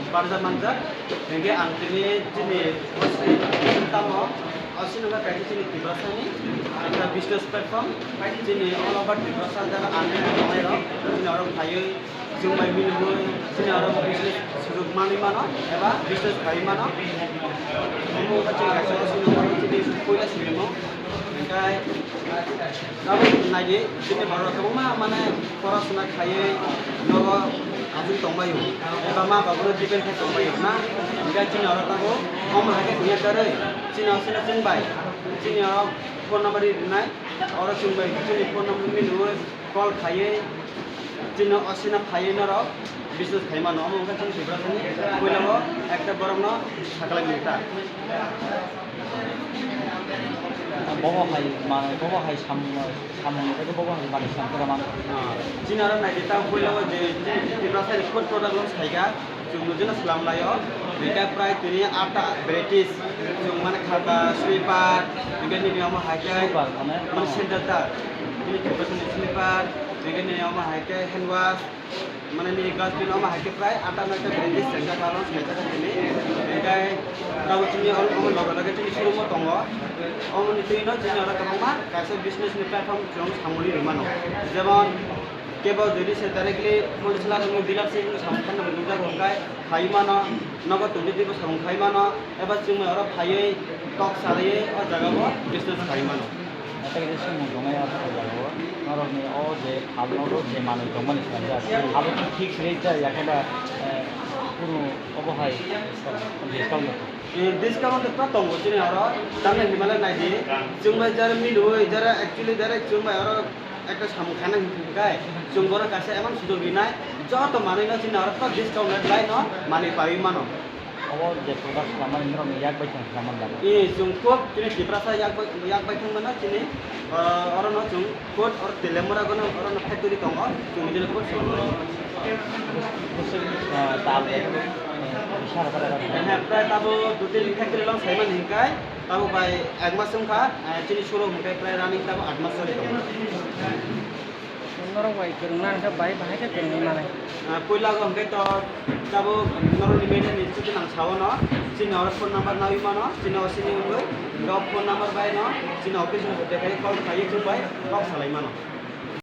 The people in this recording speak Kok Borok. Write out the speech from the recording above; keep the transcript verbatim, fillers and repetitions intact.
Barja manjak, hingke ang tini chini tamo, o sini wngkha kaisa chini Tiprasani ekta business platform, chini all over Tiprasa jaga ang tongnai rok, chini oro phaiwi chwng bai milwi, chini oro business sujuk manwi mano, eba business khai mano. Omo wngkha chini kaisa o sini wngkha chini puila sinimo, hingke Abo naidi, chini borok kwbangma mane porasona khaiwi nogo aswk tongbaio, eba ma babuno depend khai tongbaio na, hingke chini oro tabuk omo hai khe tongya kwrwi, chini o sino chwng bai, chini oro phone number rinai, oro chwng bai chini phone number mili call khaiwi, chini o sino phaiwi norok business khai mano, omo wngkha chini Tiprasani puila o ekta borokno saklai mani ta. Bobo hai manwi, bobo hai samung, samung ni bagwi bobo hai manwi sam kora man. Ah, chini aro naidi ta puila o je chini Tiprasa ni food product no saika, chwng no jeno slam laio, duita prai tini atta varieties, chwng mane khata, sweeper, hingke nini omo hai khe, sweeper mane? Mane sandal ta, chini Tiprasa ni sweeper, hingke nini omo hai khe hand wash, Mane nini dustbin omo hai khe prai atta noita branded sengkha, balance khaijak kha tini. Hingke tabuk chini omo loge loge chini showroom o tongo. Omo ni twi no chini oro kwbangma kaisa business ni platform chwng samung ri mano. Jemon kebo jodi se directly wholesale ni dealership ni samung khe nukjak hwnkhe phai mano, nogo tongwi twibo samung khai mano, eba chwng bai oro phaiwi kok salaiwi o jaga o business khai mano. Tei khe chwng mung tongnai o jaga o norokni o je phalno rw je manwi tongmani swnamjak, abo khe fix rate ja ya khe ba, eh, kunu obo hai discount rw? Eh, discount to tongo chini oro, tamni hinmale naidi, chwng bai jara milwi, jara actually direct chwng bai oro ekta samung khaina hwnkhai, chwng bono kaisa emang sujok rinai, joto manwi no chini oro discount rate bai no manwi paiwi mano. Obo je product swnamani norokni yak bai thang swnamani bagwi. E, chwng kok chini Tiprasa yak bai, yak bai thang mano chini, ah, orono chwng kok or Telemura gono orono factory tongo, chwng nijini kok swnamani. Bwswk, ah, tal, eh, bisal kara kara. He, prai tabo dui tin factory long saimani hinkai, tabo bai ek mas wngkha, eh, chini showroom hinkai prai running tabo aat mas choli tongo. Norok bai kwrwngna hwnkhe bai bahai khe kwrwngwi manai. Ah, puila o hwnkhe to tabuk norokni manager ni chuti nang sao no, chini oro phone number nawi mano, chini o sini wngwi, o phone number bai no, chini office ni hoite khai call khai thung bai kok salai mano.